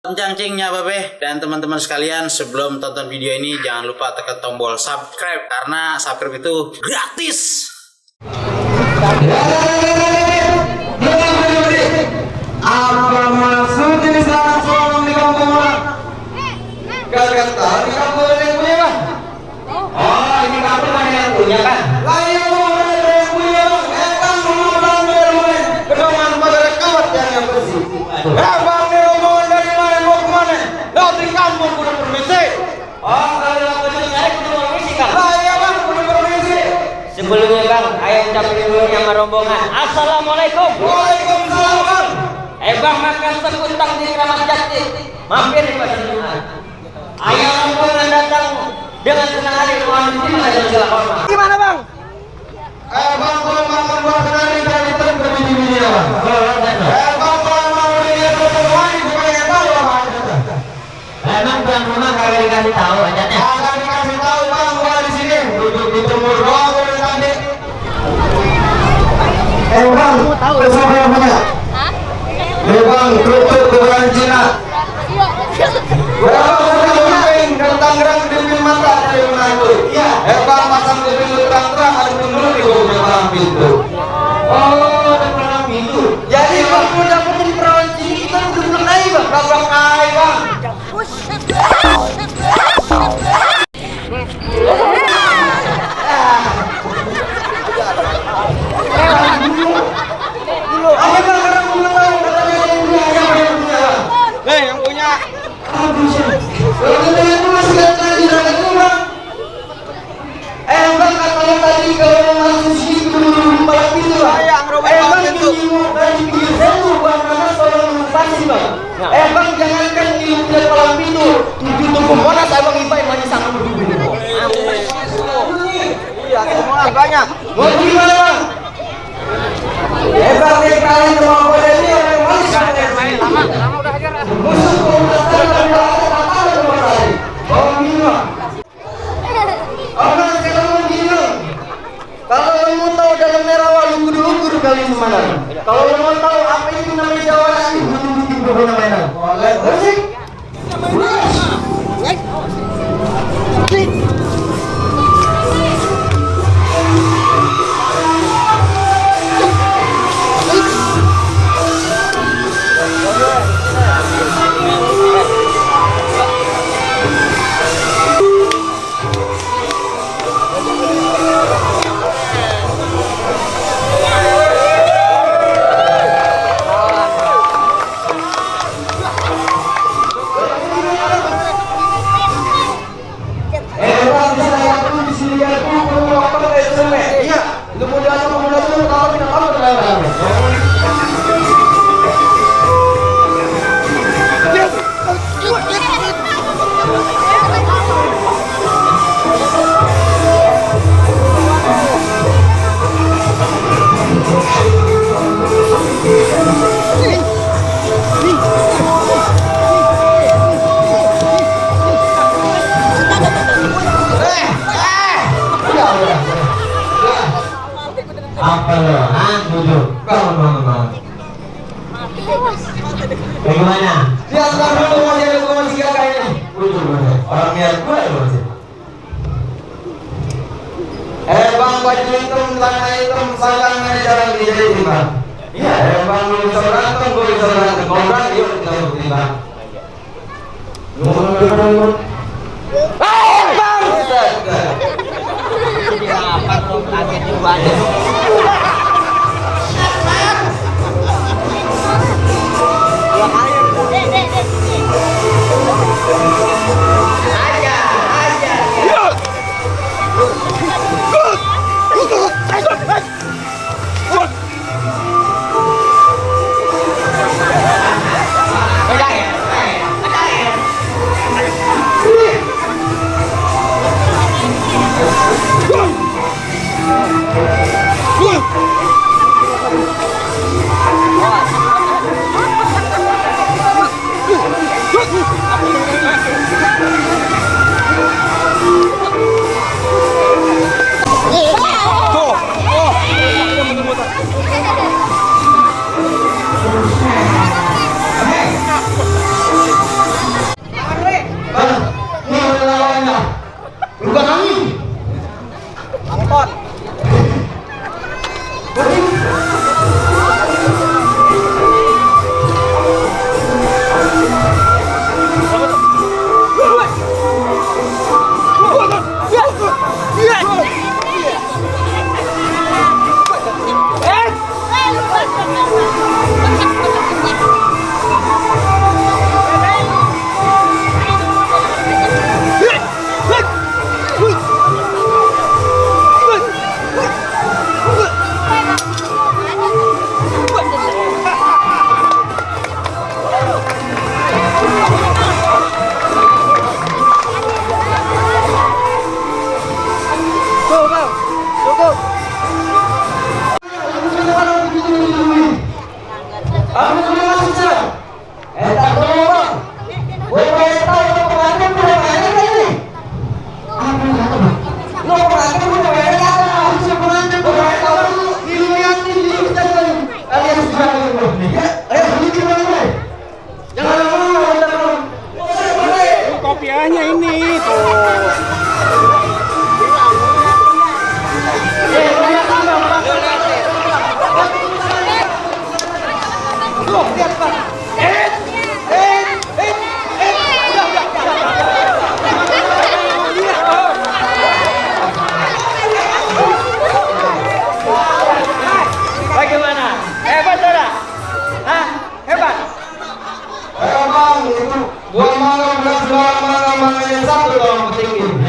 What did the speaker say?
Ncang-cingnya babeh dan teman-teman sekalian, sebelum tonton video ini jangan lupa tekan tombol subscribe karena subscribe itu gratis. Apa maksud ini langsung di kampung orang? Gak tahu di kampung ada yang punya bang? Oh ini kampung ada yang punya kan? Lah iya bang, ada yang punya bang. Bang ngomong dari mana? Kedongan pada kawat yang bersih. Bang nih ngomong dari mana mau kemana? Lah di kampung kudu permisi. Oh kalau aku nyari kudu permisi kan? Lah iya bang kudu permisi. Sebelumnya bang, ayo ucapin dulu nama rombongan. Assalamualaikum. Waalaikumsalam bang. Bang makan sekutang di Keramat Jati. Mampir di pasar Jumat. Ayo rombongan datang dengan senang hati mohon diterima dengan segala hormat. Gimana bang? Bang kalau makan buah dari tempat biji-biji ya bang. Bang kalau mau lihat pertemuan itu pengen tahu bang. Emang tuan rumah kagak dikasih tahu hajatnya? Kagak dikasih tahu bang, gua di sini duduk di temur doang gua dari tadi. Bang, siapa yang punya? Bang, kerupuk goreng Cina. Berapa kuping dan Tangerang dipin mata dari menantu. Iya. Bang pasang kuping terang-terang ada penghulu di bawah palang pintu. Oh, ada palang pintu. Jadi bang mau dapetin perawan Cina kita udah mengenai bang. Nabrak naik bang. Ayo bang, sekarang mau tahu katanya yang punya bang. Yang punya. Kalau kita itu masih lihat lagi rakyat itu bang. Bang katanya tadi kalau mau masuk sini kudu palang pintu bang. Bang di pinggir saya tuh bang karena soal pasti bang. Bang jangankan ilmu dari palang pintu, tujuh tumpuk monas abang ipai masih sangat berdua. Iya, semua banyak. Mau gimana bang? Bang dari kalian mau pada ini orang yang malis. Lama udah hajar. Musuh komunitas oh gini bang. Bang sekarang mau gini bang. Kalau lo mau tahu dalam Merawa lu kudu ukur kali semana. Kalau lo mau tahu apa itu namanya Jawa nasi, kudu bikin gue namanya. Boleh bersih. Apa lo? Duduk. Bangun. Bagaimana? Siapkan dulu masih ada gua masih gak kayaknya. Duduk. Orang niat gue ya masih. Bang baju hitam, celana hitam, sanggangnya jarang dijadiin bang. Iya. Bang lu bisa berantem, gue bisa berantem. Kalau berantem, yuk kita bukti bang. Bang! Apa tuh kaget juga? hadiahnya ini tuh. Tuh, lihat Pak. Bagaimana? Hebat tidak? Hah? Hebat? Bang, itu dua malam belas malam yang satu dalam petinggi.